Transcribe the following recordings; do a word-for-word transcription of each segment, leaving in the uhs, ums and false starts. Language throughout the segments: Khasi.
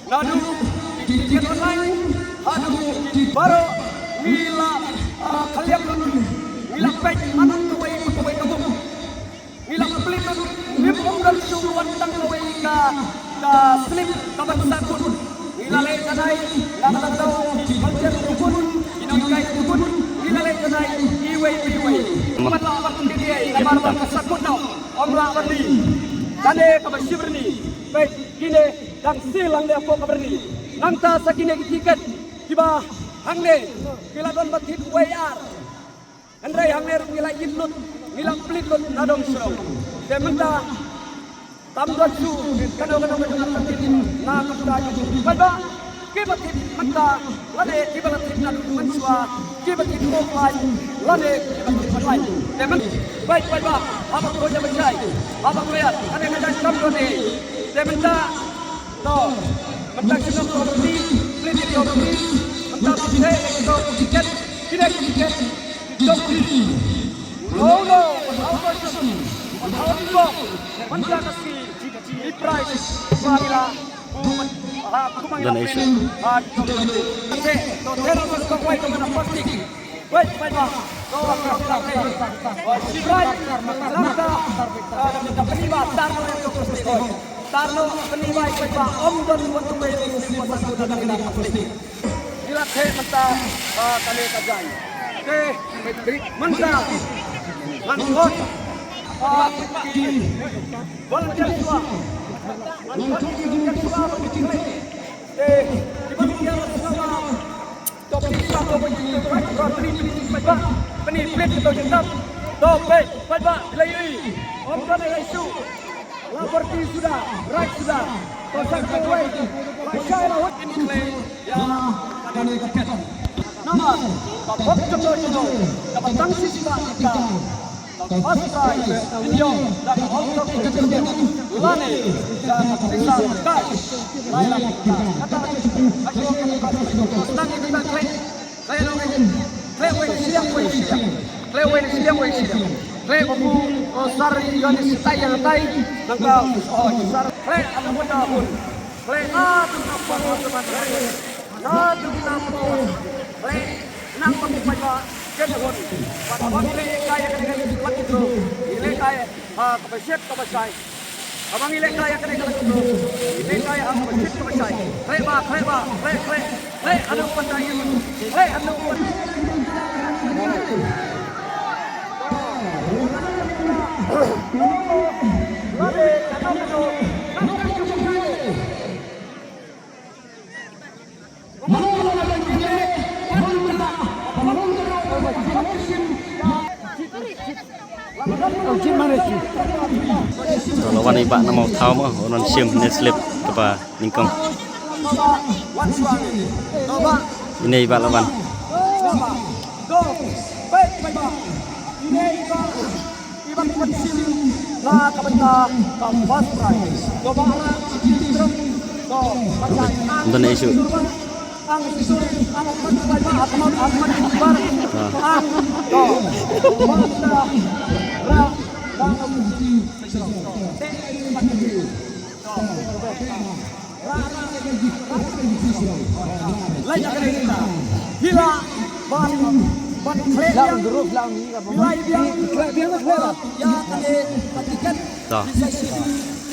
Naduh ki tiket online haduh ki baroh ngi la, ah, khlieh lut, ngi la peit man kawei pa kawei ka booth. Ngi la pynplie lut, ngim ym don shuh wat tang kawei ka, ka slip kaban sah kut. Ngi la leh janai, la ka dang ki volunteer ki booth, ki nonghikai ki booth, ngi la leh janai iwei pa iwei. Ym lah ban pyndiah namar ba ka sah kut noh, ym lah ban die. Kane kaba shibyrni, peit kine dang siew lang ne hapoh ka byrni. Nangta sa kine ki tiket kiba hangne ki la don ba thied wei ar. Hynrei hangne ruh ngi la ïit lut, ngi la pynplie lut na dong shnong. Te mynta tam don shuh kano kano ka jingïarap na ka bynta jong u paidbah. Kiba thied mynta lane kiba la thied naduh mynshuwa, kiba thied offline lane kiba thied online. Te mynta, bai paidbah, haba khuid haba shai, haba khuid, kane ka jait kam don ei. Te mynta, to, mynta ki nongpynplie, pynplie ki nongpynplie, mynta pynplie ki nongpynplie tiket, kine ki tiket. Jong ki. Lo lo, wat hau ko jong. Wat hau ko. Mynta ka sngi, ki prize ba ki la, ha, kumang. Dan ila Asia. Ha, jong ki. Te, to, te, to, to, wai, to, mana plastik. Wai, wai, ba. To, to, to, to. Wai, ki prize. Nangta, ah, da, da, pynïaid ba, tar, to, to, to, to. Tar noh, pynïaid ba, ym don wat tu wei, plastik. Ngi la theh mynta, ah, kane ka jaiñ. Te mynta ngan khot, ah, ki volunteer shuwa. Ngan khot ki volunteer shuwa ba ki khleh. Te ki volunteer shuwa ba, to, ki shuwa ba ki khleh, ba ki khleh, ba ki khleh, ba ki khleh, to, peit, peit ba, ki la ïohi. Ym don ai shuh. La pyrti suda, raid suda. To sa kawei. Ba shai la hut in khlei. Ïa kane ka ket. Namar ka bok jong ngi jong ngi, kaba tang shi spah tyngka, ka first prize in ïoh da ka Home Circle Championship lane da ka pisa cash lai lak tyngka. Kata ka jingkhuslai ka jingkhuslai ka jingkhuslai. Khleh noh, khleh wei shiliang wei shiliang. Khleh wei shiliang wei shiliang. Khleh ba u, u sar ïa ni sitai ïa tai. Nangta u sar. Khleh anu benda un. Khleh adu na por. Adu na por. Khleh nang pang pai ba. Khleh un. Pat ba khleh kai ïa kane kane pat itu. Khleh kai. Ha, kaba shet, kaba shai. Haba ngi lehkai ha kane ka la jong ngi lehkai ha kaba shet kaba shai. Khleh ba, khleh ba, khleh, khleh, khleh, anu pynta ïa. Khleh, anu pynta. To la wan i bah na Mawthaw mo, u don shim ne slip kaba nyngkong. Ine i bah la wan. Iban pynshim na ka bynta ka first prize. To ba ra, to ba. Ym don issue. Ang issue, ang first prize ba, at man, at man, bar. Ah. Ang, to. Ba ra, ra, ra, Lai ïa kane kita. Hila ban, ban khleh biang. Hila biang. Khleh biang, khleh biang. Ïa kane ka tiket. To. Hila shim.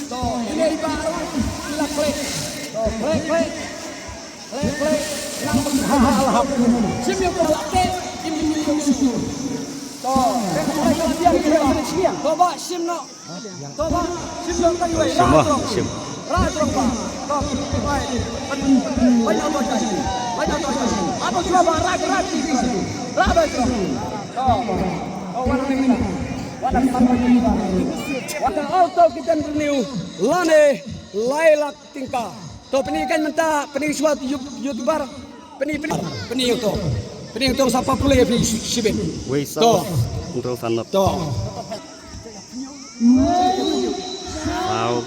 To, hila i bah ruh. Hila khleh. To, khleh, khleh. Khleh, khleh. Shim ïa ka late. Im ïa ka. To. To, bah, shim noh. To ba, shim noh ka iwei. Shim ba, shim. Ra jrong ba. To, bai. Bai na to jai. Bai na to jai. Ato shim ba, ra, ra, ra ba jrong. To. To, wan ni. Wan ni. Wan ni. Wan ni. Alto Kitchen Renew. Lane, lai lak tyngka. To, pyni kan mynta, pyni shuwa you-, YouTuber. Pyni, pyni, pyni ïa u to. Pyni ïa u to sa popular ïa phi shibit. Wei sa. To. Ntong sanot. To. Wow.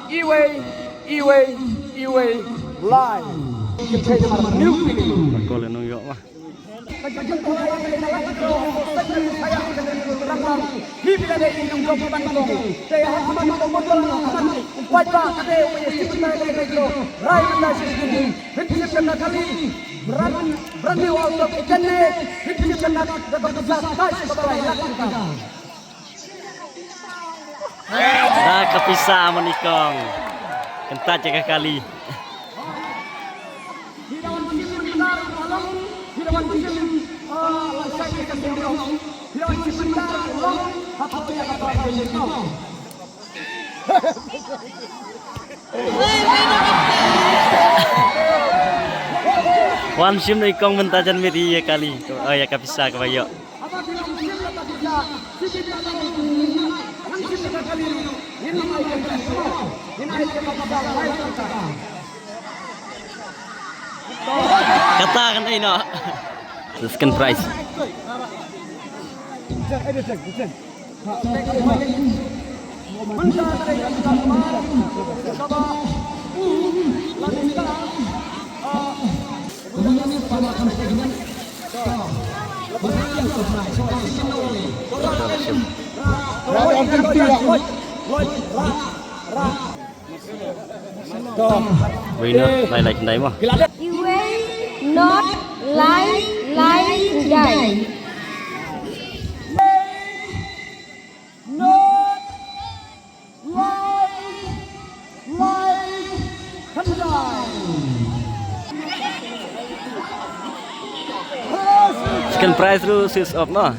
Iwei, iwei, iwei, lai. Ki thei mar new pili. Kol nong yo ma. Da ka pisa mo nyngkong. Kyntait ïa ka kali. Wan shim nyngkong mynta jan miet ïa ka kali. Oh, ïa ka pisa kaba ïoh. Kata kan ai no. The second prize. Winner, lai lai khyndai mo. Iwei, not, lai, lai, khyndai. Second prize ruh six up mo.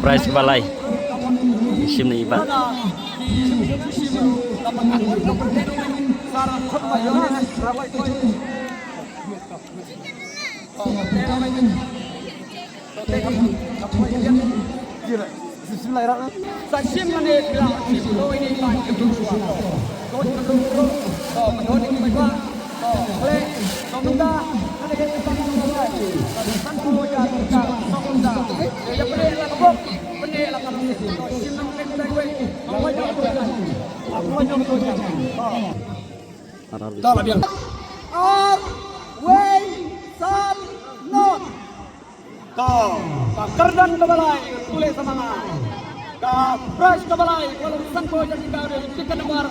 Prize ba lai. Shim ni ba. Ar, wei, san, not. To, ka kyrdan kaba lai, pule sa ma nga. Ka prize kaba lai, ka long san phew hajar tyngka, tiket number